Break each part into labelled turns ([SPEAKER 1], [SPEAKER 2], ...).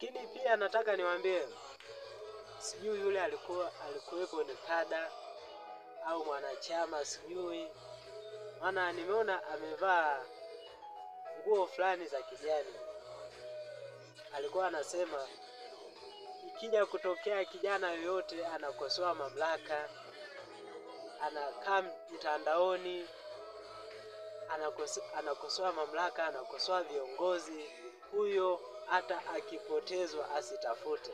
[SPEAKER 1] Lakini pia nataka niwaambie, sijui yule alikuwepo ni kada au mwanachama sijui, maana nimeona amevaa nguo fulani za kijani. Alikuwa anasema ikija kutokea kijana yoyote anakosoa mamlaka, anakaa mtandaoni, anakosoa mamlaka, anakosoa viongozi, huyo hata akipotezwa asitafute.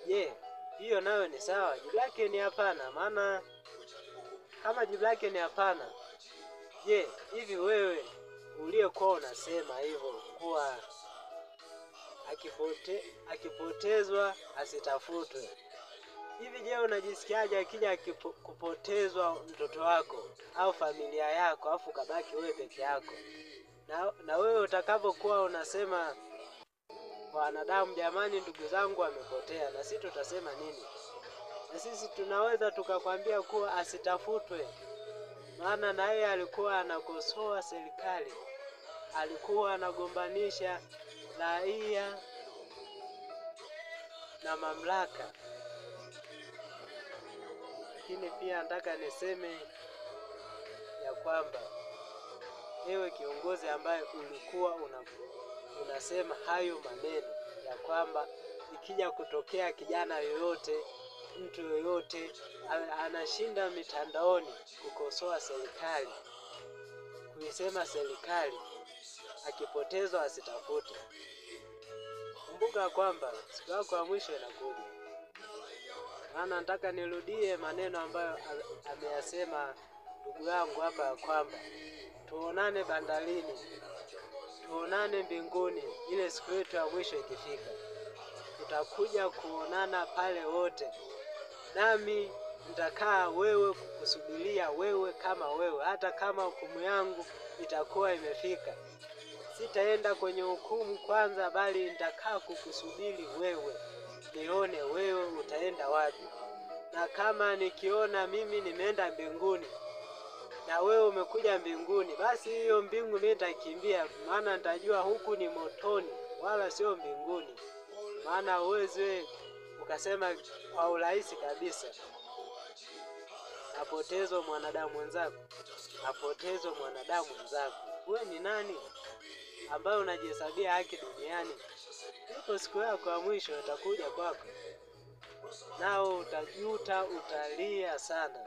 [SPEAKER 1] Je, hiyo nayo ni sawa? Jibu lake ni hapana. Maana kama jibu lake ni hapana, je, hivi wewe uliyekuwa unasema hivyo kuwa akipotezwa asitafutwe, hivi je, unajisikiaje akija kupotezwa mtoto wako au familia yako, afu kabaki wewe peke yako? Na wewe utakapokuwa unasema wanadamu, jamani, ndugu zangu wamepotea, na sisi tutasema nini? Na sisi tunaweza tukakwambia kuwa asitafutwe, maana na yeye alikuwa anakosoa serikali, alikuwa anagombanisha raia na mamlaka. Lakini pia nataka niseme ya kwamba ewe kiongozi ambaye ulikuwa unasema hayo maneno ya kwamba ikija kutokea kijana yoyote, mtu yoyote anashinda mitandaoni kukosoa serikali, kuisema serikali, akipotezwa asitafute, kumbuka kwamba siku yako ya mwisho inakuja. Maana nataka nirudie maneno ambayo ameyasema ndugu yangu hapa ya kwamba tuonane bandarini, tuonane mbinguni, ile siku yetu ya mwisho ikifika, tutakuja kuonana pale wote, nami nitakaa wewe kukusubiria wewe kama wewe, hata kama hukumu yangu itakuwa imefika. Sitaenda kwenye hukumu kwanza, bali nitakaa kukusubiri wewe, nione wewe utaenda wapi. Na kama nikiona mimi nimeenda mbinguni na wewe umekuja mbinguni, basi hiyo mbingu mimi nitakimbia, maana nitajua huku ni motoni wala sio mbinguni. Maana huwezi ukasema kwa urahisi kabisa apotezwe mwanadamu mwenzako, apotezwe mwanadamu mwenzako. Wewe ni nani ambaye unajihesabia haki duniani? Ipo siku yako ya mwisho itakuja kwako, nao utajuta, utalia sana.